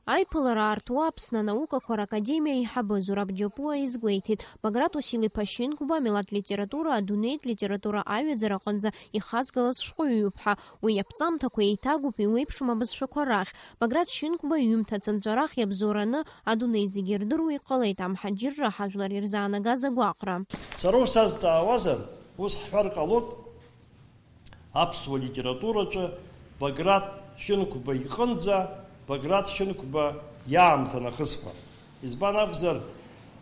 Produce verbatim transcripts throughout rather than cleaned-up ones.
Аиԥылара аартуа Аԥсны анаукақәа ракадемиа аиҳабы Зураб Џьапуа изгәеиҭеит, Баграт Уасил-иԥа Шьынқәба амилаҭ литература адунеитә литература аҩаӡара аҟынӡа ихазгалаз шәҟәыҩҩуп ҳәа. Уи аԥҵамҭақәа еиҭагоуп иуеиԥшым абызшәақәа рахь. Баграт Шьынқәба иҩымҭа цынҵәарах иабзоураны адунеи зегьы ирдыруа иҟалеит, амҳаџьырра ҳажәлар ирзаанагаз агәаҟра. Сара ус азҵаауазар, ус ҳҳәар ҟалоит, аԥсуа литератураҿы Баграт Шьынқәба иҟынӡа Баграт Шьынқәба иаамҭа нахыс ҳәа. Избан акәзар,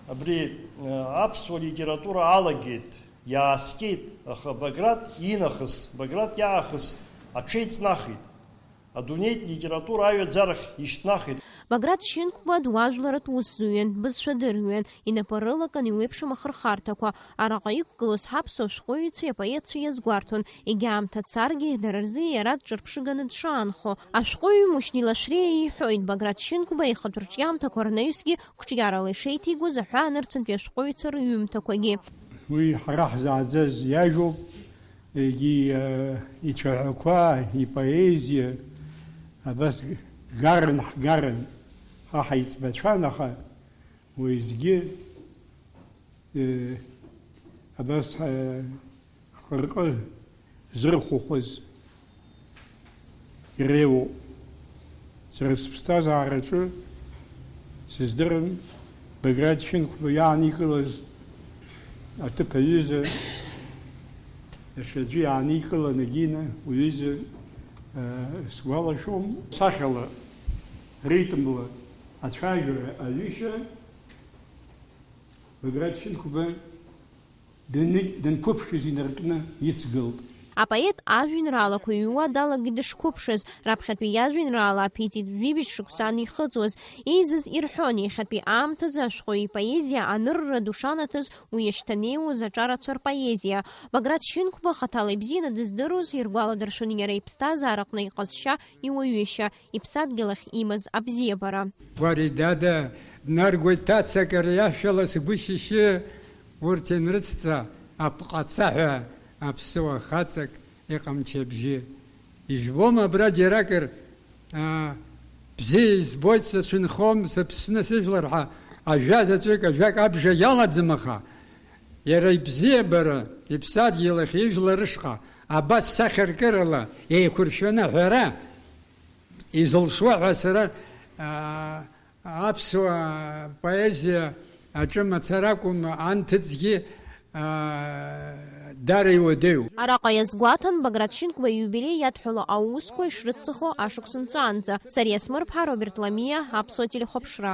абри, э, аԥсуа литература алагеит, иааскьеит, аха Баграт инахыс, Баграт иаахыс аҽеиҵнахит. Адунеитә литература аҩаӡарахь ишьҭнахит. Баграт Шьынқәба дуаажәларатә усзуҩын, бызшәадырҩын, инапы рылакын иуеиԥшым ахырхарҭақәа. Араҟа иқәгылоз ҳаԥсуа шәҟәыҩҩцәеи апоетцәеи иазгәарҭон, егьа аамҭа царгьы, дара рзы иара дҿырԥшыганы дшаанхо. Ашәҟәыҩҩы Мушьни Лашәриа иҳәоит, Баграт Шьынқәба ихатә рҿиамҭақәа рнаҩсгьы қәҿиарала ишеиҭигоз аҳәаанырцәынтәи ашәҟәыҩҩцәа рыҩымҭақәагьы. Уи ҳара ҳзааӡаз иажәоуп. Егьи, э, ицәаҳәақәа, ипоезиа, абас гаран, ҳгаран, ҳа ҳаиҵбацәан, аха уеизгьы, э, абас, э, ҳхырҟы зырхәахәаз иреиуоуп. Сара сыԥсҭазаараҿы сыздырам Баграт Шьынқәба иааникылаз аҭыԥ аҩыза, иахьа аӡәы иааникылан агьина уҩыза, э, сгәалашәом. Сахьала, ритмла ацәажәара аҩышьа Баграт Шьынқәба даны-, данқәыԥшыз инаркны ицгылт. Апоет ажәеинраалақәа иҩуа далагеит дышқәыԥшыз, раԥхьатәи иажәеинраала аԥиҵеит жәибжь шықәса анихыҵуаз. Еизаз ирҳәон, иахьатәи аамҭазы ашәҟәыҩ ипоезиа анырра ду шанаҭаз уи иашьҭанеиуаз аҿарацәа рпоезиа. Баграт Шьынқәба хаҭала ибзианы дыздыруаз, иргәаладыршәон иара иԥсҭазаараҟны иҟазшьа, иуаҩышьа, иԥсадгьыл ахь имаз абзиабара. Уари дада, днаргоит ҭацак ари ашәала сгәы шьышьы, урҭ ианрыцҵа апҟацаҳәа аԥсыуа хаҵак иҟамчы абжьы. Ижәбома абра џьаракыр, аа, бзиа избоит, сацәынхом, сыԥсны сыжәлар ҳәа ажәа заҵәык, ажәак абжа иалаӡам, аха иара ибзиабара, иԥсадгьыл ахь ижәлар рышҟа абас сахьаркырала еиқәыршәаны аҳәара, изылшуа ҳәа сара, аа, аԥсуа поезиа аҿы мацара акәым, анҭыҵгьы, аа, дара иуадаҩуп. Араҟа иазгәаҭан, Баграт Шьынқәба ииубилеи иадҳәало аусқәа ишрыццахо ашықәс нҵәаанӡа. Сариа Смырԥҳа, Роберт Ламиа, Аԥсуа телехәаԥшра.